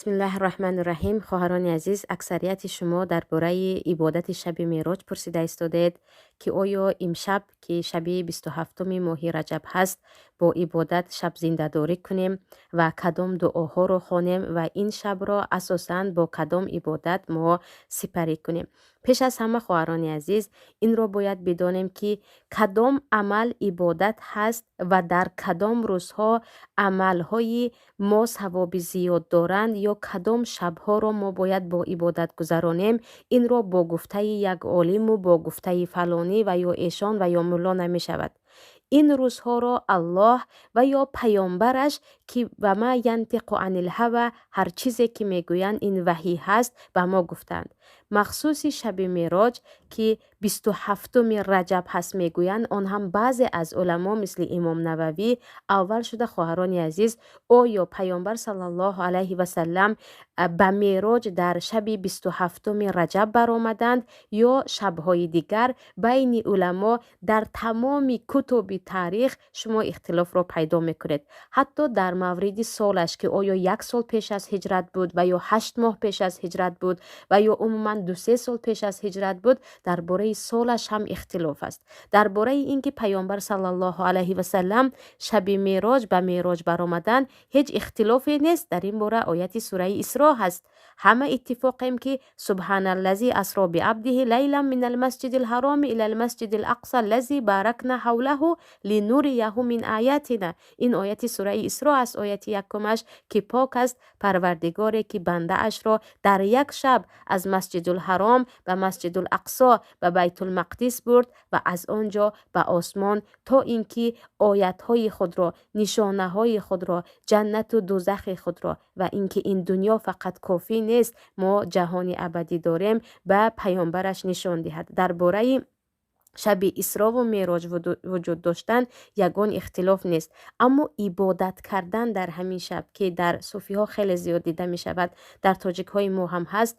Бисмиллаҳи рраҳмани рраҳим. Хоҳарони азиз, аксарияти шумо дар бораи ибодати шаби Мероҷ пурсида истодед, ки оё имшаб, ки шаби 27-уми моҳи Раҷаб ҳаст, бо ибодат шаб зиндадорӣ кунем ва кадом дуоҳоро хонем ва ин шабро асосан бо кадом ибодат мо сипарӣ кунем. Пеш аз ҳама, хоҳарони азиз, инро бояд бидонем, ки кадом амал ибодат ҳаст ва дар кадом рӯзҳо амалҳои мо савоби зиёд доранд ё кадом шабҳоро мо бояд бо ибодат гузаронем. Инро бо гуфтаи як олиму бо гуфтаи фалонӣ ва ё эшон ва ё мулло намешавад. Ин рӯзҳоро Аллоҳ ва ё паёмбараш, ки ва ма янтиқу анил ҳава, ҳар чизе ки мегӯянд, ин ваҳй ҳаст, ба мо гуфтанд. Махсуси шаби Мероҷ, ки 27-уми Раҷаб ҳаст, мегӯянд, он ҳам баъзе аз уламо, мисли Имом Нававӣ. Аввал шуда, хоҳарони азиз, оё паёмбар саллаллоҳу алайҳи васаллам ба Мероҷ дар шаби 27-уми Раҷаб баромаданд ё шабҳои дигар? Байни уламо дар тамоми кутуби таърих шумо ихтилофро пайдо мекунед, ҳатто дар мавриди солаш, ки оё як сол пеш аз ҳиҷрат буд ва ё 8 моҳ пеш аз ҳиҷрат буд ва ё умуман 2-3 сол пеш аз ҳиҷрат буд. Дар бораи солаш ҳам ихтилоф аст. Дар бораи ин ки паёмбар саллаллоҳу алайҳи васаллам шаби Мероҷ ба Мероҷ баромаданд, ҳеҷ ихтилофе нест. Дар ин бора ояти сураи Исро ҳаст. Ҳама иттифоқем, ки субҳаналлази асро биабдиҳи лайлан мин алмасҷиди лҳароми ила алмасҷиди лақса аллази баракна ҳавлаҳу линурияҳу мин аятина. Ин ояти сураи Исро аст, ояти якумаш, ки пок аст Парвардигоре, ки бандаашро дар як шаб аз Масҷидулҳаром ба Масҷидулақсо, ба Байтулмақдис бурд ва аз он ҷо ба осмон, то ин ки оятҳои худро, нишонаҳои худро, ҷаннату дузахи худро ва ин ки ин дунё фақат кофӣ нест, мо ҷаҳони абадӣ дорем, ба паёмбараш нишон диҳад. Дар бораи шаби Исрову Мероҷ вуҷуд доштан ягон ихтилоф нест. Аммо ибодат кардан дар ҳамин шаб, ки дар суфиҳо хеле зиёд дида мешавад, дар тоҷикҳои мо ҳам ҳаст,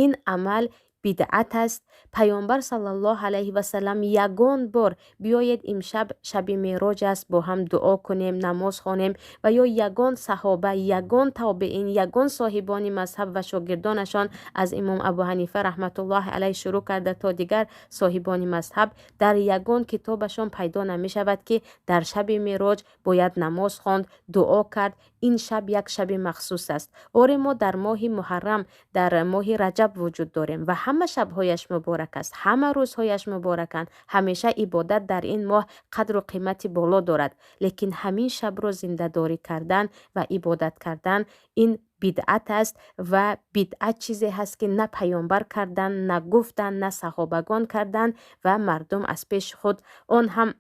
ин амал бидъат аст. Паёмбар саллаллоҳу алайҳи васаллам ягон бор «Биёед, имшаб шаби Мероҷ аст, бо ҳам дуо кунем, намоз хонем» ва ё ягон саҳоба, ягон тобеин, ягон соҳибони мазҳаб ва шогирдонашон, аз имом Абу Ҳанифа раҳматуллоҳи алайҳ шурӯъ карда то дигар соҳибони мазҳаб, дар ягон китобашон пайдо намешавад, ки дар шаби Мероҷ бояд намоз хонд, дуо кард. Ин шаб як шаби махсус аст. Оре, мо дар моҳи муҳаррам, дар моҳи Раҷаб вуҷуд дорем ва ҳама шабҳояш муборак аст, ҳама рӯзҳояш мубораканд. Ҳамеша ибодат дар ин моҳ қадру қимати боло дорад, лекин ҳамин шабро зиндадорӣ кардан ва ибодат кардан, ин бидъат аст. Ва бидъат чизе ҳаст, ки на паёмбар кардан, на гуфтан, на саҳобагон кардан ва мардум аз пеши худ, он ҳам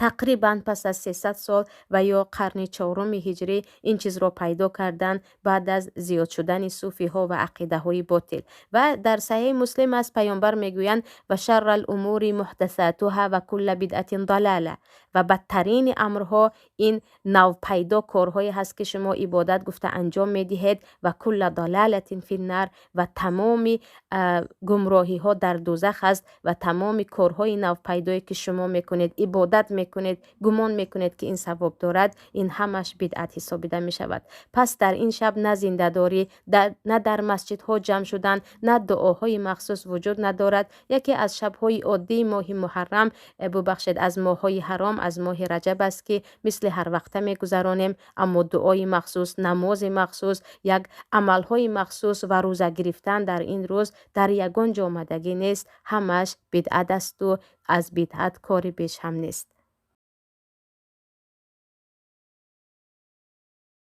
тақрибан пас аз 300 сол ва ё қарни чоруми ҳиҷрӣ ин чизро пайдо кардан, баъд аз зиёд шудани суфиҳо ва ақидаҳои ботил. Ва дар Саҳеҳи Муслим аст, паёмбар мегӯянд: «Ва шаррал умури муҳдасатуҳа ва кулла бидъатин далала». Ва бадтарини амрҳо ин навпайдо корҳое ҳаст, ки шумо ибодат гуфта анҷом медиҳед. Ва кулла далалатин финнар, ва тамоми гумроҳиҳо дар дузах аст. Ва тамоми корҳои навпайдое, ки шумо мекунед, ибодат мекунед, гумон мекунед, ки ин савоб дорад, ин ҳамаш бидъат ҳисобида мешавад. Пас дар ин шаб на зиндадорӣ, на дар масҷидҳо ҷамъ шудан, на дуоҳои махсус вуҷуд надорад. Яке аз шабҳои оддии моҳи муҳаррам, бубахшед, аз моҳҳои ҳаром, аз моҳи Раҷаб аст, ки мисли ҳар вақта мегузаронем. Аммо дуои махсус, намози махсус, як амалҳои махсус ва рӯза гирифтан дар ин рӯз дар ягон ҷо омадагӣ нест. Ҳамаш бидъат асту аз бидъат кори беш ҳам нест.